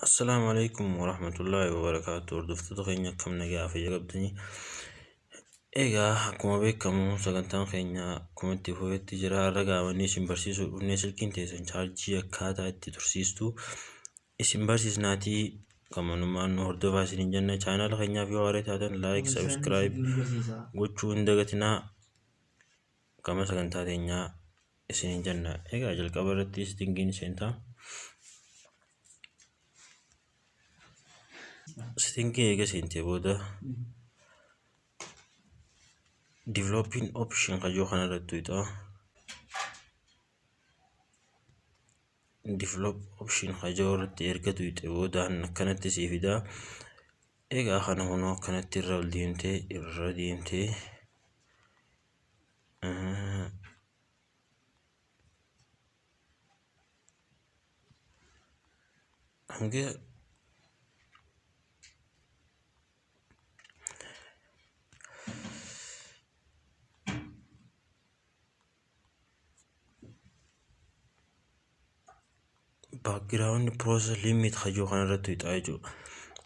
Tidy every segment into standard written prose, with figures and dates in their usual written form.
Assalaamu alaikum warahmatullaahi wabarakaatu. Hordoftoota keenya, akkam nagaa fayyaa qabdanii? Egaa akkuma beekamu sagantaan keenya akkuma itti fufetti jira. Har'a gaafannee isin barsiisuu dhufnee silkiin teessan chaarjii akkaataa itti tursiistu isin barsiisnaatii gamanumaan nu hordofaa isiniin jenna. Chaanaala keenyaaf yoo haaraa taatan like, subscribe gochuu hin dagatinaa. Gama sagantaa teenyaa isiniin jenna. Egaa jalqaba irratti settingiin seentaa. Settingii eega seentee booda developing option kajoo kanarratti tuqxa. Develop option kajoo irratti erga tuqxe boodaan akkanatti sii fida. Egaa kana kunoo akkanatti irra ol deemtee irra deemtee hanga background process limit kajoo kanarratti tuqxa jechuudha.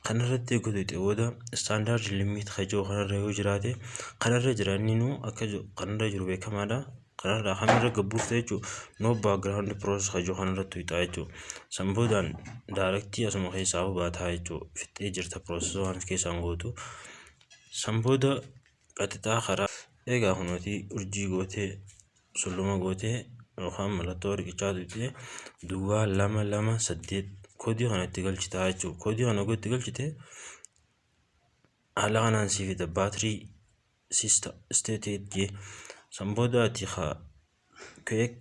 Kanarratti eega tuqxe booda standard limit kajoo kanarra yoo jiraate, kanarra jira, inni nu akka kanarra jiru beekamaadha. Kanarraa kamirra gabbuufte jechuudha. No background process kajoo kanarratti tuqxa jechuudha. San boodaan directii asuma keessaa baataa jechuudha. Fixxee jirta process waan keessaan gootu. San booda qaxixaa karaa egaa kunuuti urjii gootee, sulluma gootee yookaan mallattoo riqichaa tuqxee 0228 koodii kana itti galchitaa jechuudha. Koodii kana oguu itti galchite haala kanaan sii fida, battery state jee. San booda ati quick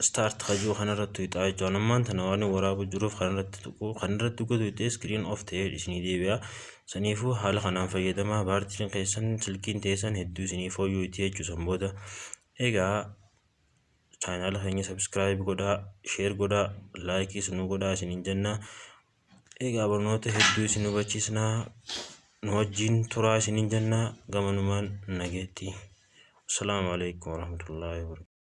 start kajuu kanarratti tuqxaa jechuudha. Ammaan tana waan waraabuu jiruuf kanarratti tuqu, kanarratti tuqu tuqxee screen off ta'ee isinii deebi'a. Saniifuu haala kanaan fayyadamaa, baatiriin keessan, silkiin teessan hedduu isinii fooyyooyti jechuudha san booda. Egaa chaanaala keenya subscribe godhaa, share godhaa, likeis nu godhaa isiniin jenna. Egaa barnoota hedduu isin hubachiisnaa, nu wajjin turaa isiniin jenna, gamanumaan nageetti. Assalaamu alaikum warahmatullaahi wabarakatuh.